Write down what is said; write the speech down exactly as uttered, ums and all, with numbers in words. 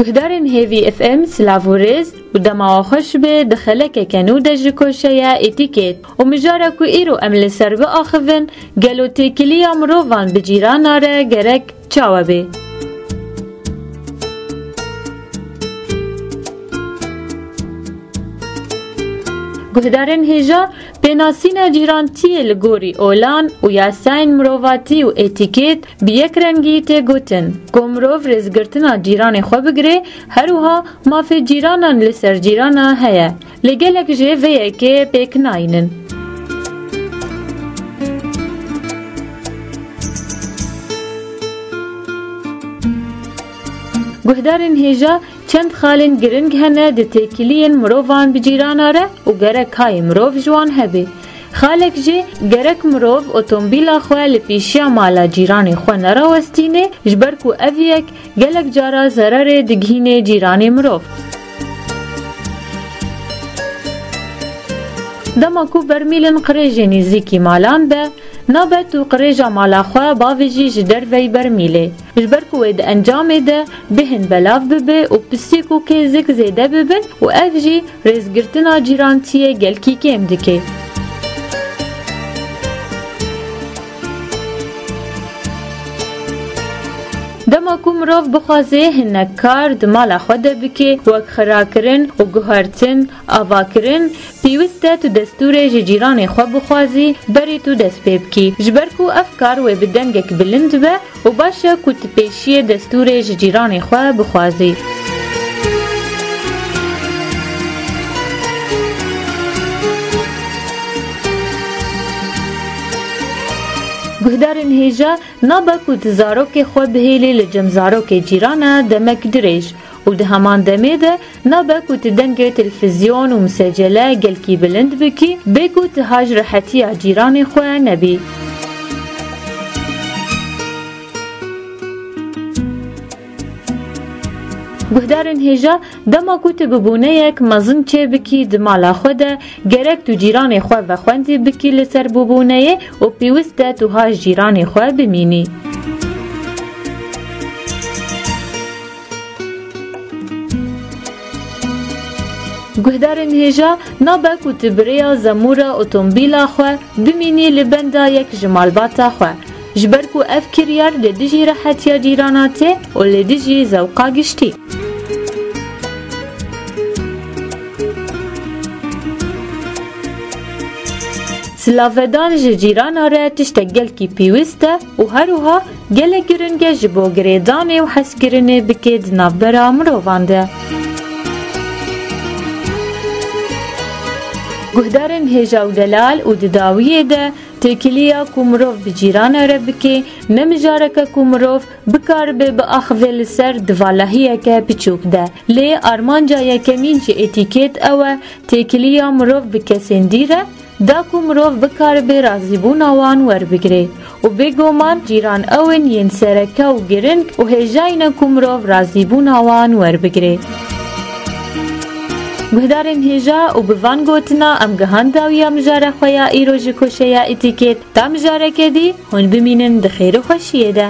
Guhdarên Hêvî F M, silav û rêz û dema we xweş be, di xelekeke nû de ji koşeya Etîkêt û mijara ku îro em li ser biaxivin, gelo têkiliya mirovan bi cîrana re gerek çawa bê? Guhdarên hêja, pênasîna cîrantiyê li gorî olan û yasayên mirovatî û etîkêt bi yek rengî tê gotin. Ku mirov rêzgirtina cîranê xwe bigire, her wiha mafê cîranan li ser cîrana heye. Lê gelek jê vê yekê pêk nayînin. Guhdarên hêja, çend xalên giring hene di têkiliyên mirovan bi cîrana re û gerek kayê mirov ji wan hebe. Xalek jî gerek mirov otomobîla xwe li pêşiya mala cîranê xwe nerawestîne, ji ber ku ev yek gelek cara zererê digihîne cîranê mirov. Dema ku bermîl in qirêjê nêzîkî malan be, nabe tu qirêja mala xwe bavêjî ji derveyî bermîlê. Ji ber ku wê di encamê de bêhn belav bibe û pisîk û kêzik zêde bibin û ev jî rêzgirtina cîrantiyê gelkî kêm dike. Dema ku mirov bixwaze hinek kar di mala xwe de bike, wek xirakirin û guhertin, avakirin, pêwist e tu destûrê ji cîranê xwe bixwazî, berî tu dest pê bikî. Ji ber ku ev kar wê bi dengek bilind be û baş e ku tu pêşiyê destûrê ji cîranê xwe bixwazî. Guhdarên hêja, nabe ku tu zarokê xwe bihêlî li cem zarokê cîrana demek dirêj û di heman demê de nabe ku tu dengê telfizyon û misecele gelkî bilind bikî, bê ku tu haj rehetiya cîranê xwe nebî. Guhdarên hêja, dema ku tu bibûneyek mezin çêbikî di mala xwe de, gerek tu cîranê xwe vexwendî bikî li ser bibûneyê û pêwist e tu haj cîranê xwe bimînî. Guhdarên hêja, nabe ku tu bi rêya zemûra otomobîla xwe bimînî li benda yek ji malbata xwe, ji ber ku ev kiryar li dijî rehetiya cîrana tê û li dijî zewqa giştî. Silavedan ji cîrana re tiştek gelkî pêwist e û her wiha gelek giring e ji bo girêdanê û hezkirinê bike di navbera mirovan de. Guhdarên hêja û delal û di dawiyê de têkiliya ku mirov bi cîrana re bike, ne mijareke ku mirov bikaribe biaxive li ser di valahiyeke piçûk de. Lê armanca yekemîn ji etîkêt ew e, têkiliya mirov bi kesên dî re, da ku mirov bikaribe razîbûna wan werbigire û bêguman cîran ew in yên sereke û giring û hêjayî ne ku mirov razîbûna wan werbigire. Guhdarên hêja û bi van gotina em gihand dawiya mijara xwe ya îro ji koşeya etîkêt. Ta mijareke dî hûn bimînin di xêr û xweşiyê de.